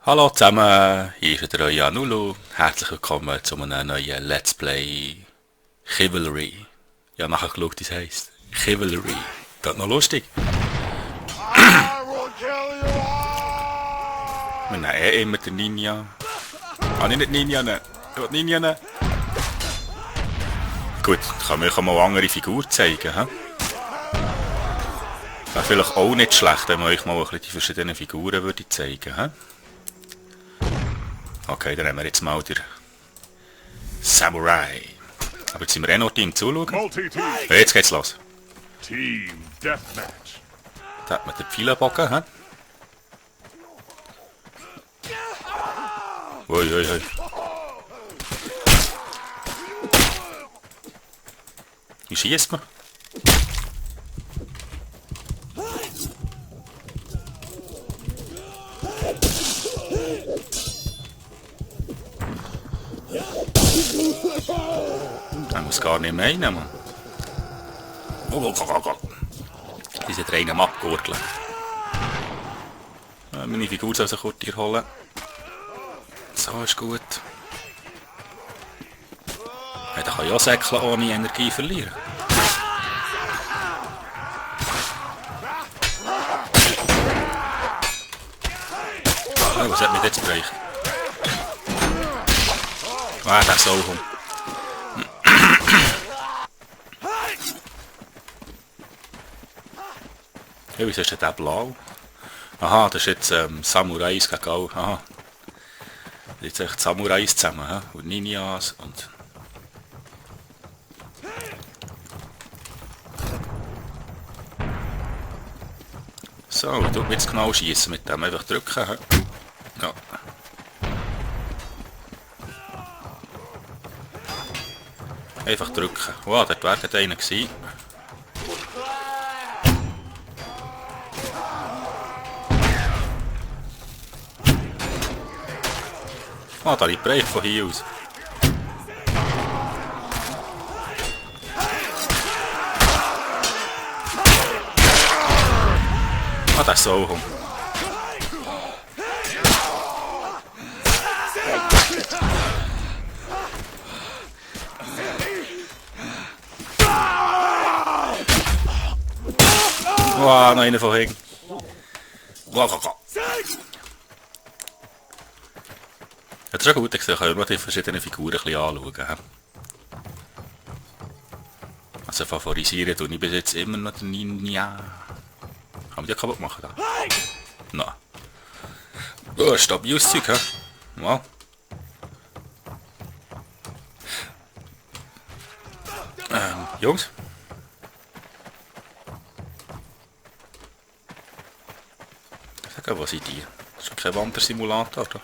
Hallo zusammen, hier ist wieder euer Nulu. Herzlich willkommen zu einem neuen Let's Play Chivalry. Ja, nachher geschaut, wie es heisst. Chivalry. Das ist noch lustig. I will kill you all! Wir nehmen immer den Ninja. Ah, nicht Ninja nehmen. Ich will Ninja nehmen. Gut, kann mir mal eine andere Figur zeigen. He? Wäre vielleicht auch nicht schlecht, wenn man euch mal ein bisschen die verschiedenen Figuren würde zeigen. He? Okay, dann haben wir jetzt mal den Samurai. Aber jetzt sind wir eh noch Team zuschauen. Multi-team! Ja, jetzt geht's los. Team Deathmatch! Da hat man den Pfeilenbogen, hä? Ui, ui, ui. Wie schießt man? Man muss gar nicht mehr rein, Mann. Die sind rein am Abgurgeln. Meine Figur soll sich kurz hier holen. So ist gut. Ja, da kann ich auch säckeln ohne Energie verlieren. Oh, was hat mich jetzt gebracht? Ah, der soll kommen. Ja, wieso ist denn der blau? Aha, das ist jetzt Samurais gegen alle. Aha. Jetzt echt Samurais zusammen, he? Und Ninjas und... So, du willst genau schießen mit dem, einfach drücken. He? Ja. Einfach drücken. Wow, dort wäre dort einer gewesen. Ah, da liegt Bereich von hier aus. Ah, der ist so rum. Wow, noch einer von hinten. Wow. Ja, das ist auch gut, da können wir die verschiedenen Figuren ein bisschen anschauen. He? Also favorisieren tue ich bis jetzt immer noch den Ninja. Kann man die kaputt machen? Da? Nein. Oh, stabiles Zeug, he? Wow. Jungs? Sag, wo sind die? Das ist kein Wandersimulator, oder?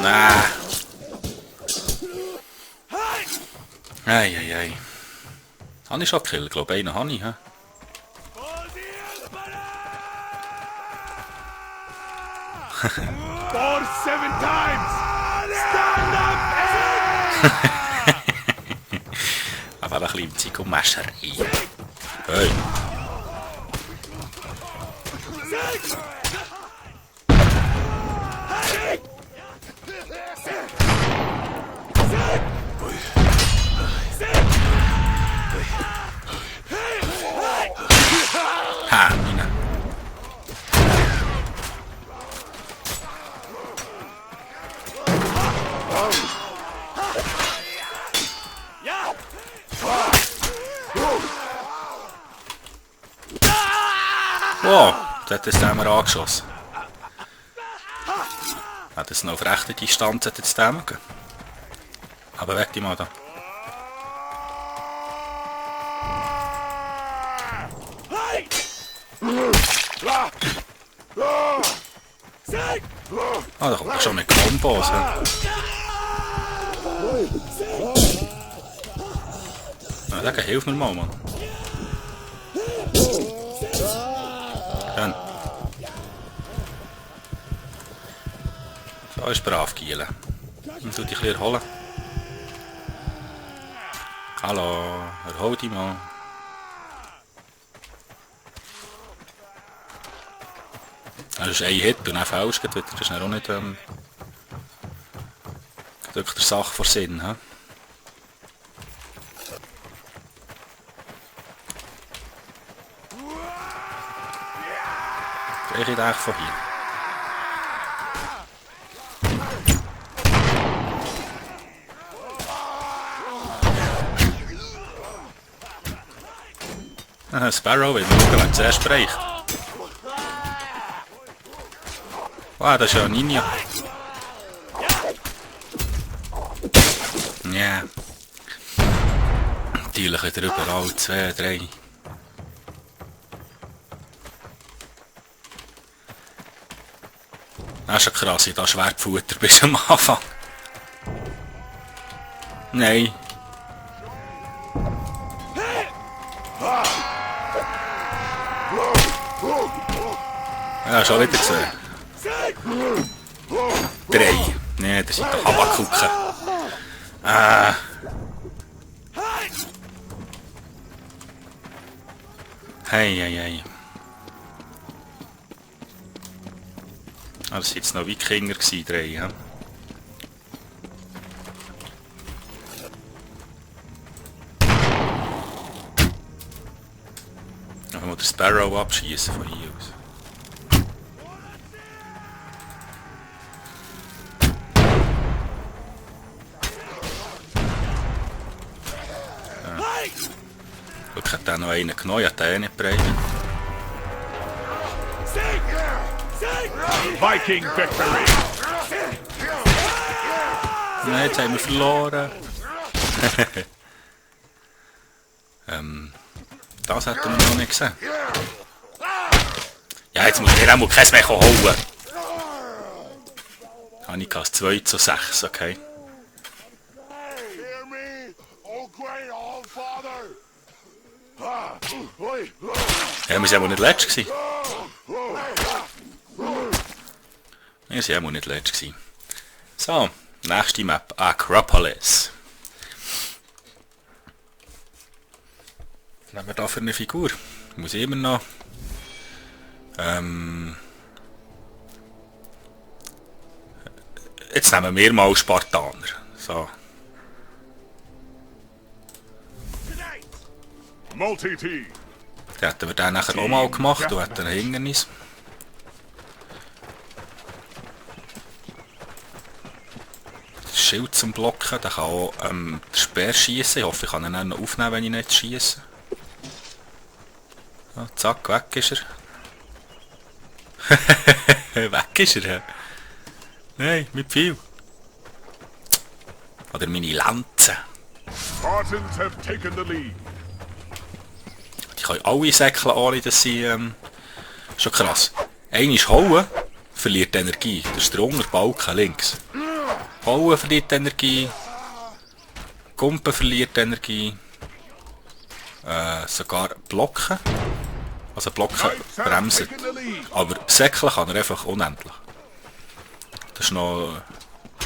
Ah. Eieiei. Habe ich schon gekillt? Ich glaube, einen habe ich. He? For 7 times! Stand up! Aber ein bisschen im Psychomascherei. Hey. Ha, Nina. Wow, da hat es einmal angeschossen. Hat es noch auf rechter Distanz hat es den gegeben. Aber weg die mal da. Ah, da kommt er schon mit Kombos. Ja, sag, hilf mir mal, Mann. Da ist brav Giele. Und du dich ein bisschen erholen. Hallo, erhol dich mal. Das ist ein Hit und dann fällst du wieder. Das ist dann auch nicht wirklich der Sache vor Sinn. He? Ich rede eigentlich von hier. Sparrow will mal schauen, wer zuerst spricht. Wow, das ist ja ein Ninja. Ja. Natürlich hat er überall 2, 3. Das ist schon krass, wie du Schwertfutter bist am Anfang. Nein. Ja, schon wieder gesehen. 3. Nee, das sind doch Habakuken. Hey, hey, hey. Ah, das waren jetzt noch Wikinger, 3. Ja? Dann muss der Sparrow abschießen von hier aus. Ich hätte auch noch einen genommen, ich hätte den nicht bereit. Viking victory! Nein, jetzt haben wir verloren. Das hätten wir noch nicht gesehen. Ja, jetzt muss ich auch mal keins mehr holen. Annika ist 2:6, okay. Hear me, O great Allfather! Ja, wir waren ja wohl nicht letzt gewesen. Wir waren ja wohl nicht letzt gewesen. So, nächste Map, Acropolis. Was haben wir da für eine Figur? Ich muss immer noch... Jetzt nehmen wir mal Spartaner. So. Multi-T! Den hätten wir dann nachher auch mal gemacht, du hättest ein Hindernis. Das Schild zum Blocken, der kann auch den Speer schießen. Ich hoffe, ich kann ihn dann noch aufnehmen, wenn ich nicht schiesse. Ja, zack, weg ist er. Weg ist er. Nein, mit viel. Oder meine Lanze. Spartans have taken the lead. Die können alle säckeln, ohne dass sie... Schon krass. Einmal hauen, verliert Energie. Das ist der Unterbalken links. Hauen verliert Energie. Kumpen verliert Energie. Sogar blocken. Also blocken bremsen. Aber säckeln kann er einfach unendlich. Das ist noch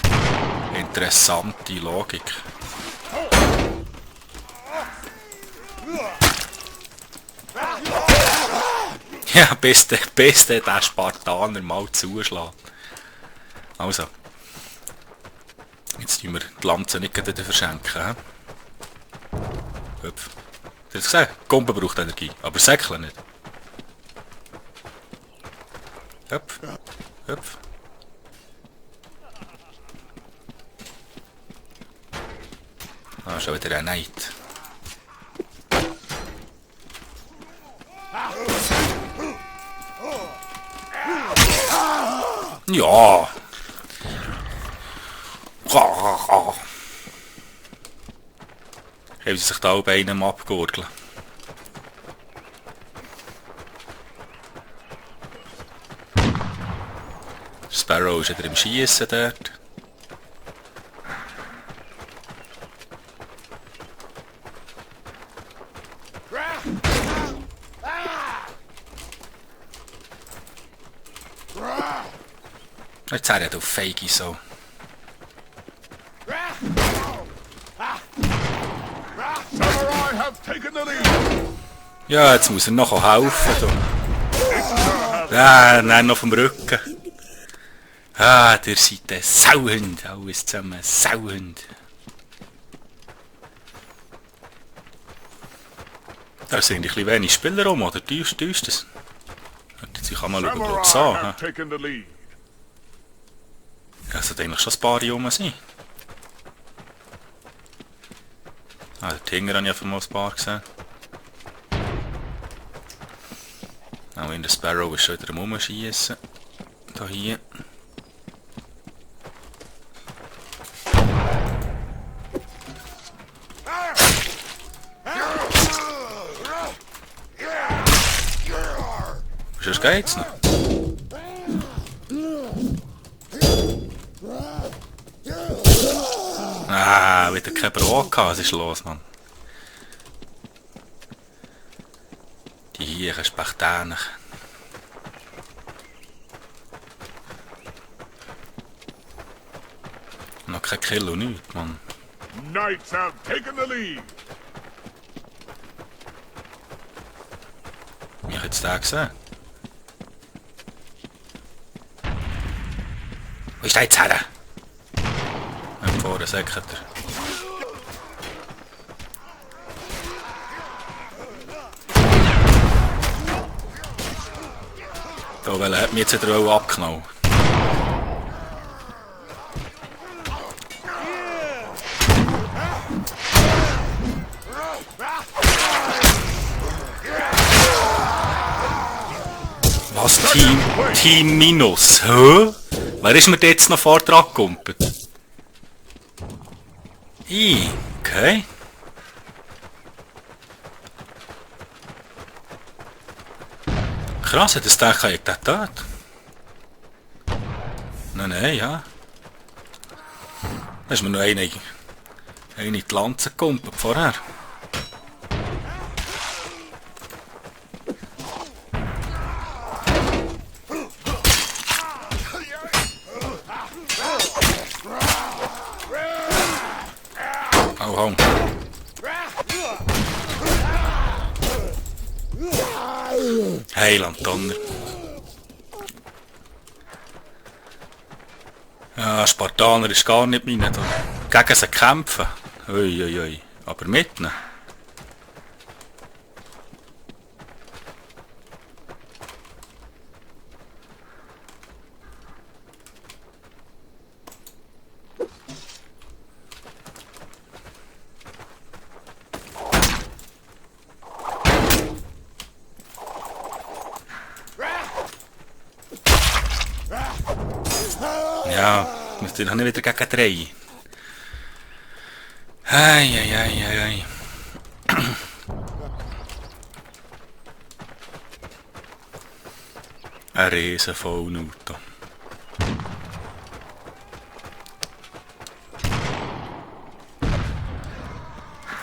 eine interessante Logik. Ja, bis der Spartaner mal zuschlägt. Also. Jetzt tun wir die Lanze nicht wieder verschenken. Hüpf. Du hast gesagt, Kumpen braucht Energie, aber Säckeln nicht. Hüpf. Hüpf. Ah, schon wieder ein Neid. Ja. Haben sie sich da bei einem abgegurgelt. Sparrow ist wieder im Schiessen dort. Jetzt hat er auf feige so. Samurai have taken the lead. Ja, jetzt muss er noch helfen. Ah, nein, noch vom Rücken. Ah, der seid ein Sauhund. Alles zusammen, Sauhund. Da sind ein bisschen wenig Spieler rum, oder? Täuscht das? Jetzt kann man schauen, ob es Samurai an. have taken the lead. Ja, es sollte eigentlich schon ein paar rum sein. Ah, der Tinger habe ich einfach mal ein paar gesehen. Auch in der Sparrow ist schon wieder am Rumschiessen. Da hier. Sonst geht's noch. Ah, wieder kein Brot gehabt. Was ist los, Mann? Die hier ist Spartaner. Noch kein Kill und nichts, Mann. Knights have taken the lead. Wie ich jetzt den gesehen? Wo ist der jetzt her? Vorne säckert er. Da, weil er hat mich jetzt wieder abgenommen. Was? Team Minus? Hä? Wer ist mir jetzt noch vor dran gekumpelt? Okay. Krass, hat das gedacht, ich den tot? Nein, ja. Da ist mir noch eine in die Lanze gekumpelt vorher. Oh. Heiland Donner. Ja, Spartaner ist gar nicht meine. Gegen sie kämpfen. Uiuiui. Aber mit ihnen. Ja, muss den habe ich wieder gegen 3. Ei. Ein riesen Vollauto.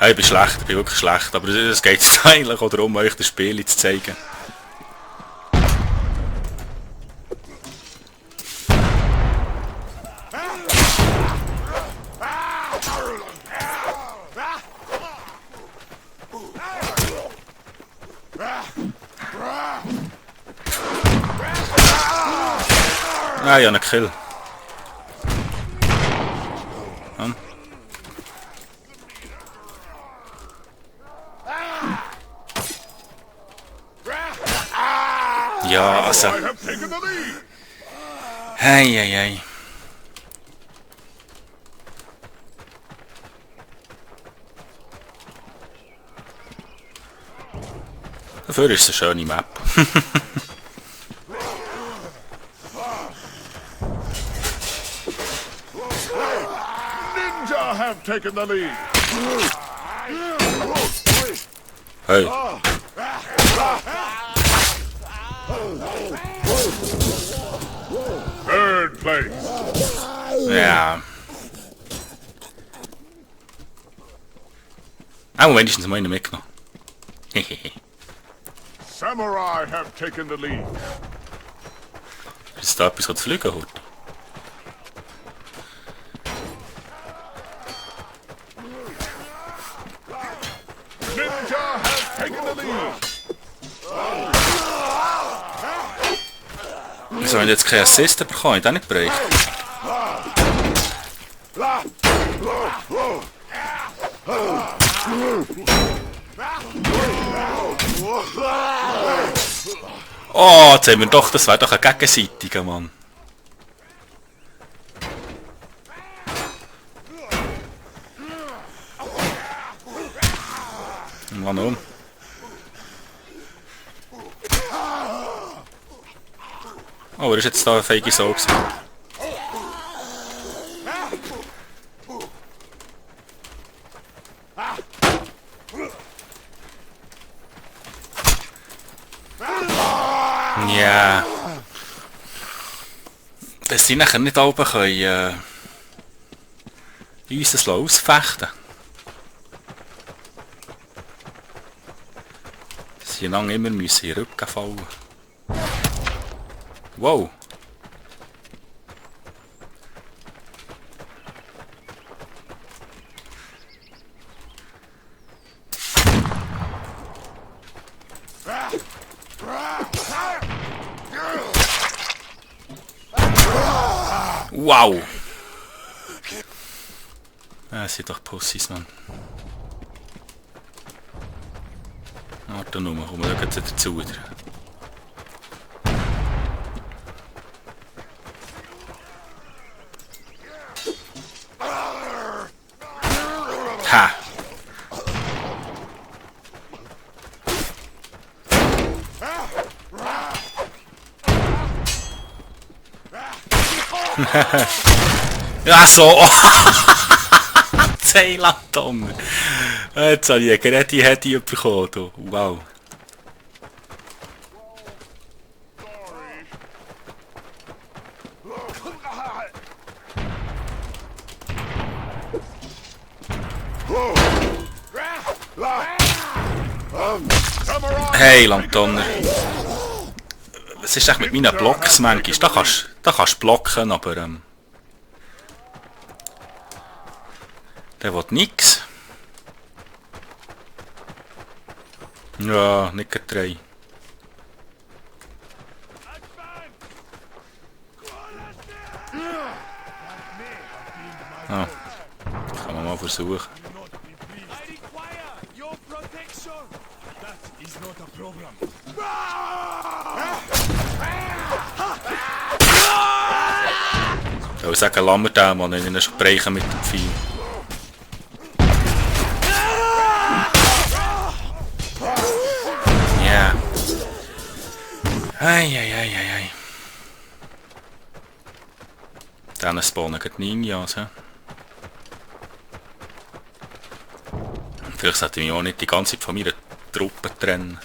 Ich bin schlecht, ich bin wirklich schlecht, aber es geht eigentlich auch darum, euch das Spiel zu zeigen. Ah, ja, einen Kill. Ja, also. I have taken the lead. Hey. Dafür ist es eine schöne Map. Ninja have taken the lead. Hey. Third place. Ja. Auch wenigstens mal einen mitgenommen. Samurai have taken the lead. Ist da etwas zu fliegen heute? Wieso haben jetzt keinen Assist bekommen? Ich habe nicht bereicht. Oh, jetzt haben wir doch, das wäre doch ein gegenseitiger, Mann. Mann um. Oh, er ist jetzt da eine feige Sau gewesen. Ja. Dass sie nachher nicht oben können, uns das ausfechten. Sie lang immer müssen in den Rücken fallen. Wow. Wow! Das sind doch Pussys, Mann. Warte nur, kommen wir da jetzt dazu wieder. Ha! Ja, so! 10 Latten! Jetzt habe ich eine Geräte bekommen. Du. Wow! Hey, Landtonner! Was ist eigentlich mit meinen Blocks manchmal? Da kannst du blocken, aber der will nix. Ja, nicht drei. Ah, kann man mal versuchen. Ich würde sagen, lassen wir den Mann in einen Sprechen mit dem Vieh. Ja. Eieieiei. Dann spawnen die Ninjas. Vielleicht sollte ich mich auch nicht die ganze Zeit von meiner Truppe trennen.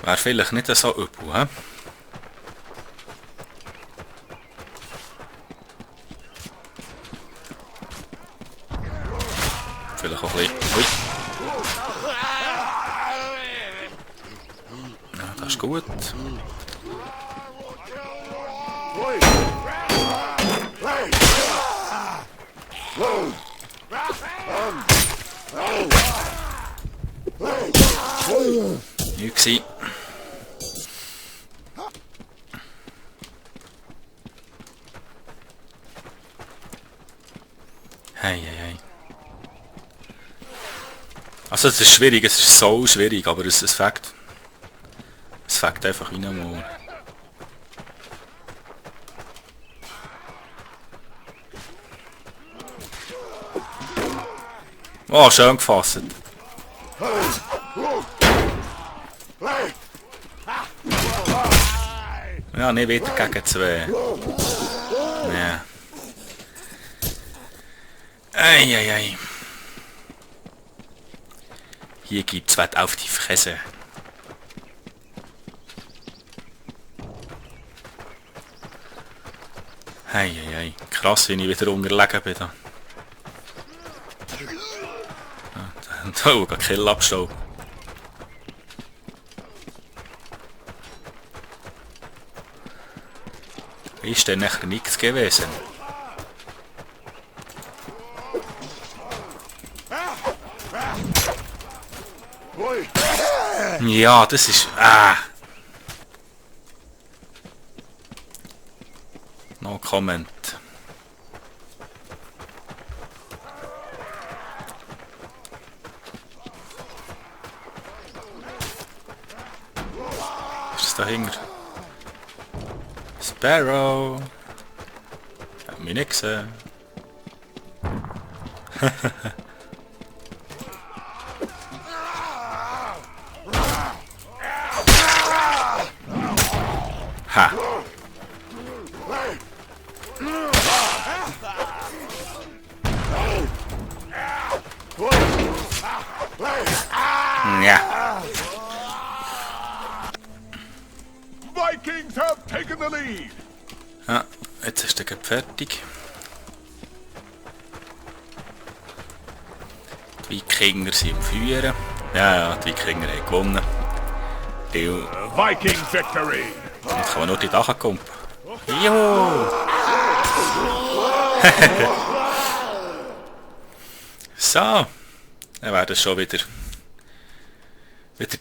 Wäre vielleicht nicht so übel, hä? Vielleicht auch ein bisschen. Ui. Ja, das ist gut. Nicht gewesen. Hey. Also es ist schwierig, es ist so schwierig, aber es fängt einfach rein mal. Oh, schön gefasst. Ja, nicht wieder gegen 2. Ja. Eieiei. Hier gibt's was auf die Fresse. Eieiei. Krass, wie ich wieder unterlegen bin. Da. Oh, gar Kill abstauben. Ist denn nachher nichts gewesen? Ja, das ist... No comment. Was ist das dahinter? Sparrow! Hat mich nicht gesehen. Ha! Ja. Vikings have taken the lead. Ja, jetzt ist der gerade fertig. Die Wikinger sind im Führen. Ja, die Wikinger haben gewonnen. Die Viking victory. Jetzt kann man nur die Dachen kommen. Juhu! So. Dann wäre das schon wieder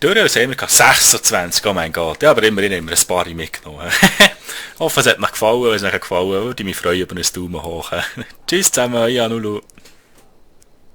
durch. Was haben wir gehabt? 26, oh mein Gott. Ja, aber immerhin haben wir ein paar mitgenommen. Hoffe, es hat euch gefallen. Wenn es euch gefallen hat, würde ich mich freuen über einen Daumen hoch. Tschüss zusammen, ja, Nulu.